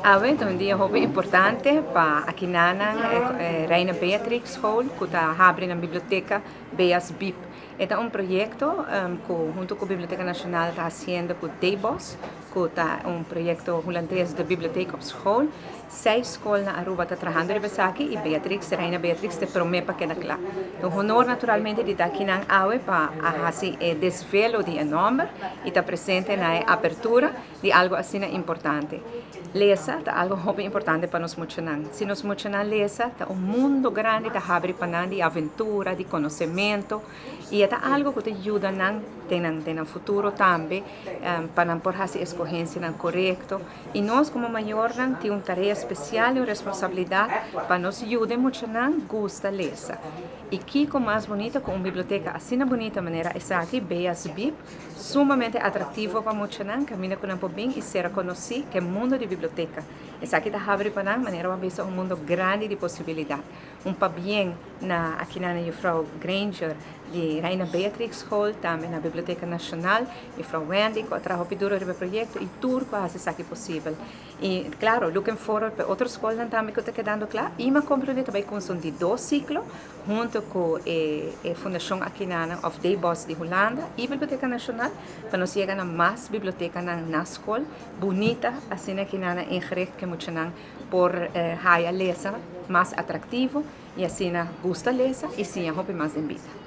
Awe ta un dia hopi importante pa akinanan Reina Beatrix School ku ta habri nan biblioteka Bea's Bib. E ta un proyekto ku huntu ku Biblioteka Nashonal ta hasiendo ku DBOS ku ta un proyekto hulandes De Bibliotheek op School. Seis skol na Aruba ta trahando riba esaki i Beatrix, Reina Beatrix ta e promé pa keda kla. Ta un honor naturalmente di ta akinan awe pa a hasi e desvelo di e nòmber i ta presente na e apertura di algo asina importante. Lesa ta algo hopi importante pa nos muchanan. Si nos muchanan lesa, ta un mundo grandi ta habri pa nan di aventura, di konosemento i e ta algo ku ta yuda nan den nan den nan futuro tambe pa nan por hasi eskohensianan korekto. I nos komo mayornan tin un tarea spesial i un responsabilidat pa nos yuda e muchanan gusta lesa. I kiko mas bunita ku un biblioteka asina bunita manera esaki, Bea's Bib, Sumamente atractivo pa muchanan caminda cu nan por bin y ser conoci cu e mundo di biblioteca. Esaki ta habri pa nan manera bo a bisa un mundo grandi di posibilidad. Un pabien na akinan na Juffrouw Granger di Reina Beatrix School, tambe na Biblioteca Nacional, Juffrouw Wendy cu a traha hopi duro riba e proyecto y tur cu a haci esaki posibel. Y claro, looking forward pa e otro scolnan tambe cu ta kedando cla y mi a comprende ta bay cuminsa un di dos ciclo Hunto ku e e fundashon akinanan òf Dbos di Hulanda i Biblioteka Nashonal pa nos yega na mas bibliotekanan na skol bunita asina akinanan ingericht ku e muchanan por haya lesa mas atraktivo i asina gusta lesa i siña hopi mas den bida.